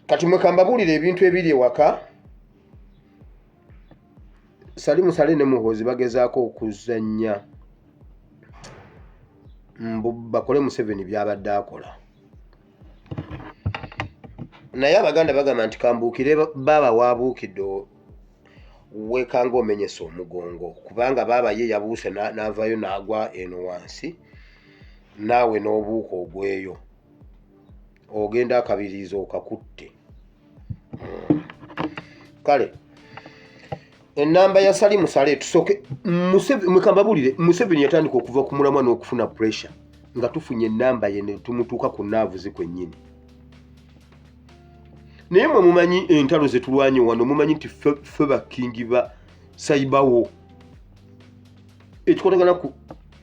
Kati mwe kambabuulire ebintu ebiri ewaka. Salimu Sale ne Muhoozi bagezaako okuzannya mbu bakole Museveni by'abadde akola. Naye Abaganda bagamba nti kambuukire baaba waabuukidde weekanga omenyese omugongo, kubanga baaba ye yabuuse n'avaayo n'agwa eno wansi, naawe n'obuuka ogweyo. Ogenda akabiriizi okakutte. Kale ennamba ya Salimu Sale tusooke mukambabulire. Museveni yatandika okuva ku mulamwa n'okufuna pressure nga tufunye ennamba ye ne tumutuuka ku naavuzi kwennyini. Naye mwe mumanyi entalo ze tulwanye wano, mumanyi nti ffe bakingi ba saibawo ekikwatagana ku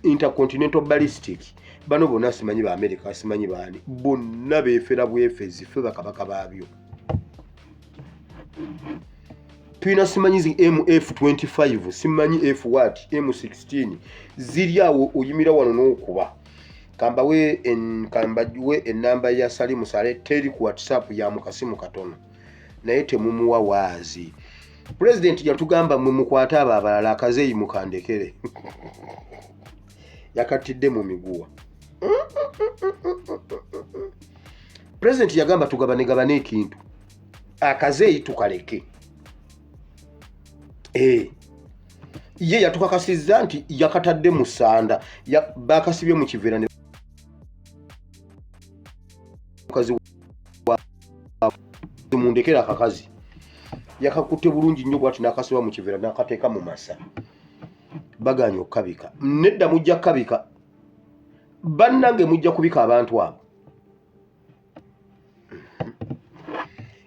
intercontinental ballistic. Bano bonna simanyi ba America, simanyi baani, bonna beefera bwefezi, ffe bakabaka baabyo. Tulina simanyi zi MF25, simanyi F what, M16 ziri awo, oyimira wano n'okuba. Kambawe ennamba ya Salimu Sale, teri ku WhatsApp, ya mu kasimu katono, naye temumuwa waazi. Pulezidenti yatugamba mwe mukwate abo abalala, akazeeyi mukandekere. Yakattidde mu miguwa. Pulezidenti yagamba tugabanegabane ekintu, akazeeyi tukaleke. Ye yatukakasizza nti yakatadde mu ssanda, bakasibye mu kiveera ne mukazi mundekera akakazi yakakutte bulungi nnyo bwati n'akasiba mu kiveera n'akateeka mu masa. Bagaanye okukabika. Nedda, mujja kukabika bannange, mujja kubika abantu abo.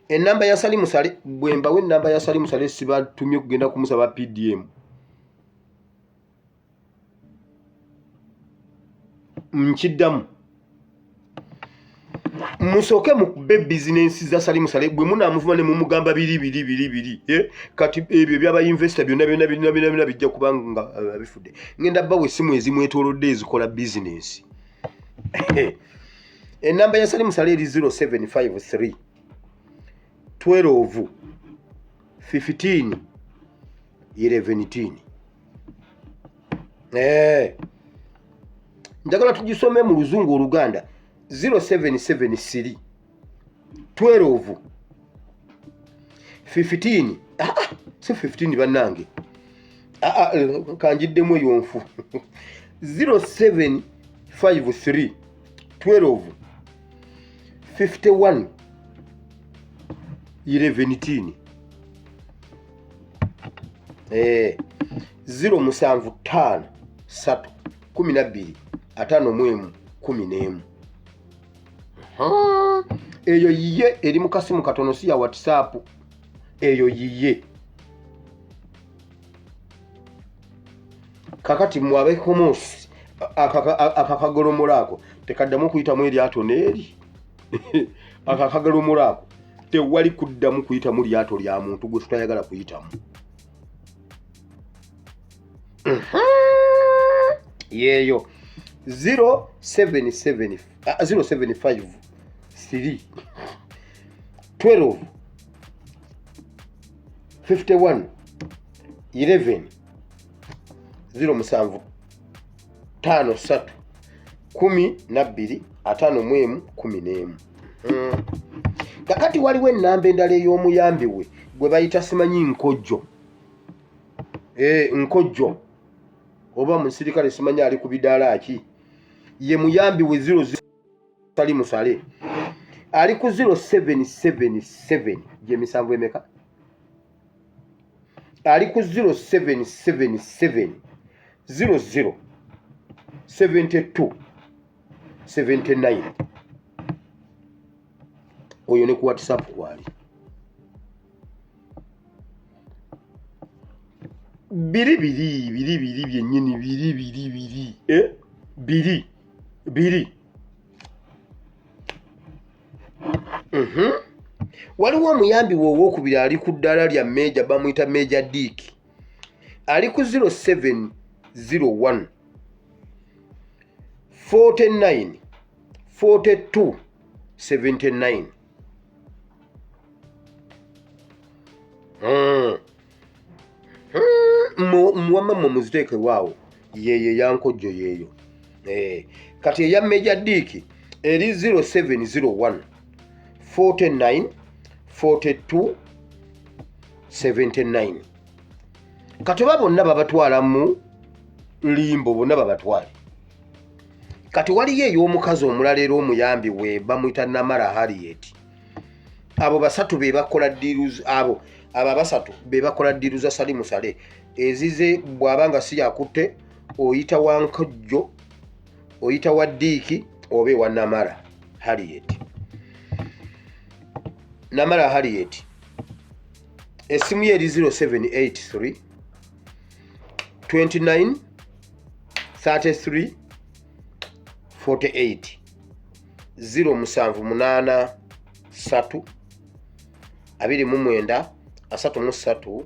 Ennamba ya Salimu Sale, bwe mbawa ennamba ya Salimu Sale sibatumye kugenda kumusaba PDM. Nkiddamu, musooke mukube bizinensi za Salimu Sale. Bwe munaamuvuma ne mumugamba biri biri biri biri, kati ebyo byaba investor byonna byonna byonna byonna byonna bijja kuba nga bifudde. Ngenda bawa essimu ezimwetoolodde ezikola bizinensi. Ennamba ya Salimu Sale eri 0753 12 15 11. Njagala tugisome mu Luzungu Oluganda. 0773 12 15, si 15 bannange, kanjiddemu eyo nfu. 0753 12 51 11. 0 7 5 3 12 51 11. Eyo yiye, eri mu kasimu katono, si ya WhatsApp, eyo yiye. Kakati mwe abekomosi, akakagolomola ako tekaddamu okuyitamu eryato n'eri. Akakagolomola ako tewali kuddamu kuyitamu lyato lya muntu gwe tutayagala kuyitamu. Yeeyo 077 075 3 12 51 11, 0 7 5 3 12 51 11. Kakati waliwo ennamba endala ey'omuyambi we gwe bayita simanyi Nkojjo, Nkojjo oba musirikale simanyi ali ku bidaala ki, ye muyambi we 0 Salimu Sale ali ku 0777, gyemisanvu emeka? Ali ku 0777 00 72 79. Oyo ne ku WhatsApp kwali. Biri biri biri biri byennyini, biri biri biri, biri biri. Waliwo omuyambi we owokubiri ali ku ddaala lya meja, bamuyita Meja Dick, ali ku 0701 49 42 79. Muwamma mmwe muziteeke waawo, yeeyo eyankojjo yeeyo. Kati eya Major Dick eri 0701 49 42 79. Kati oba bonna babatwala mu limbo, bonna babatwale. Kati waliyo ey'omukazi omulala era omuyambi we bamuyita Namara Harriet. Abo basatu be bakola deal, abo abasatu be bakola deal za Salimu Saleh ezize. Bw'aba nga si yakutte, oyita wa Nkojjo, oyita wa Diiki oba ewa Namara Harriet. Namara Harriet essimu ye eri 0783 29 33 48, 0783 29 33 48.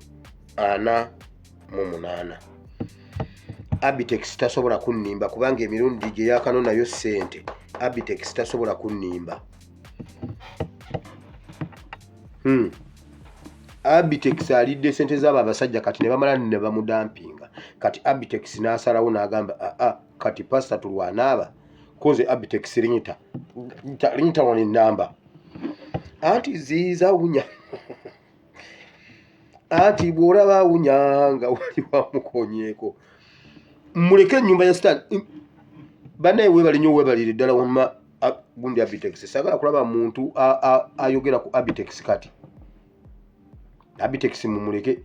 Abitex tasobola kunnimba kubanga emirundi gye yakano nayo ssente. Abitex tasobola kunnimba. Abitex alidde sente zaabo abasajja, kati ne bamala ne bamudampinga. Kati Abitex n'asalawo n'agamba, aa, kati pasita tulwanaaba koze Abitex linyita linyita wano enamba anti ziiza wunya, anti bw'olaba awunya nga wali wamukonyeeko. Muleke ennyumba ya sitaani. Bannaye, weebale nnyo, weebalire ddala. Wamma gundi Abitex, saagala kulaba muntu ayogera ku Abitex. Kati Abitex mumuleke.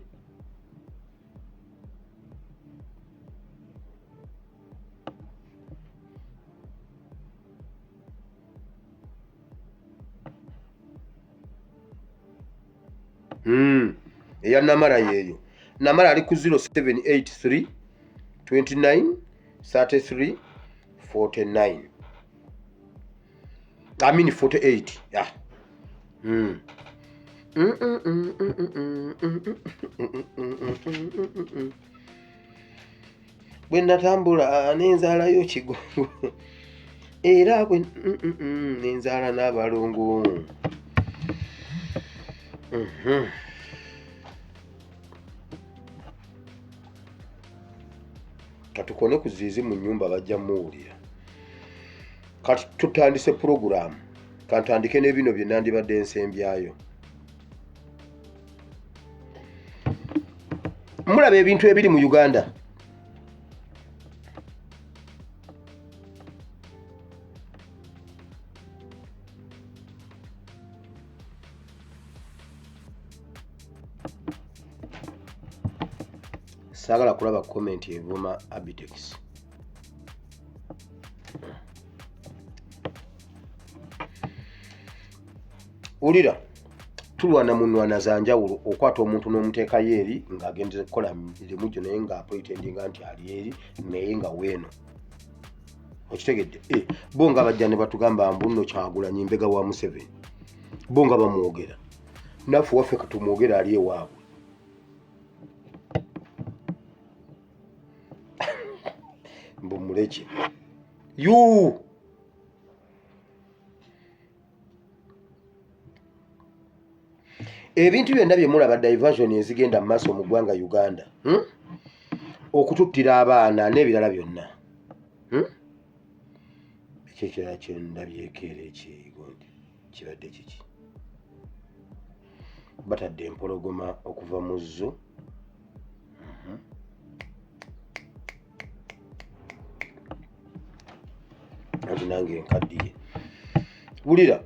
Eya Namara yeeyo. Namara ali ku 0783 29 33 49, I mean 48, yeah. Bwe natambula nenzaalayo kigongo, era bwe nenzaala n'abalongo. Katukone ku ziizi mu nnyumba, bajja muwulira. Kati tutandise puroguraamu, kantandike n'ebino bye nandibadde nsembyayo. Mulaba ebintu ebiri mu Uganda. Saagala kulaba comment evuma Abitex. Wulira, tulwana mu nnwana za njawulo. Okwata omuntu n'omuteekayo eri ng'agenze kukola mirimu gyo, naye ng'apretendinga nti ali eri, naye nga weeno. Okitegedde? Eh, bo nga bajja ne batugamba mbu nno Kyagulanyi mbega wa Museveni, bo nga bamwogera. Naffe waffe katumwogera ali ewaabwe. Mbu muleke yu. Ebintu byonna bye mulaba, diversion ezigenda mu maaso mu ggwanga Uganda, Okututtira abaana n'ebirala byonna, Ekyo ekirala kyendabyeko era ekigundi kibadde kiki? Batadde empologoma okuva mu zoo. Anti nange nkaddiye. Wulira,